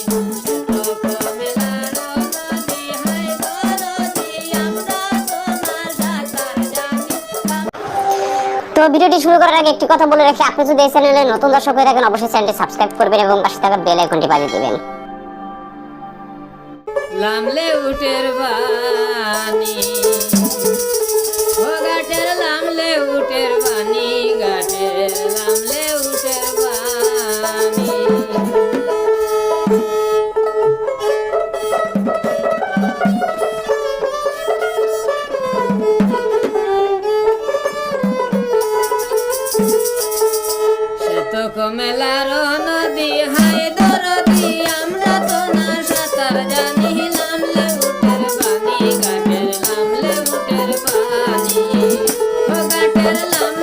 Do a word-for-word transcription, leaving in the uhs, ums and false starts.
তো ভিডিওটি শুরু করার আগে একটি কথা বলে রাখি, আপনি যদি এই চ্যানেলে নতুন দর্শক হয়ে থাকেন, অবশ্যই চ্যানেলটি সাবস্ক্রাইব করবেন এবং পাশে থাকা বেল আইকনটি বাজিয়ে দিবেন। লামলে উটের বাণী, ও ঘাটের লামলে উটের বাণী, ঘাটের লামলে উটের বাণী। সে তো কমেলার নদী, হায় দরদি, আমরা তো না সাঁতার জানি। লামলে উটের বাণী, ঘাটের লামলে উটের বাণী, ও ঘাটের লাম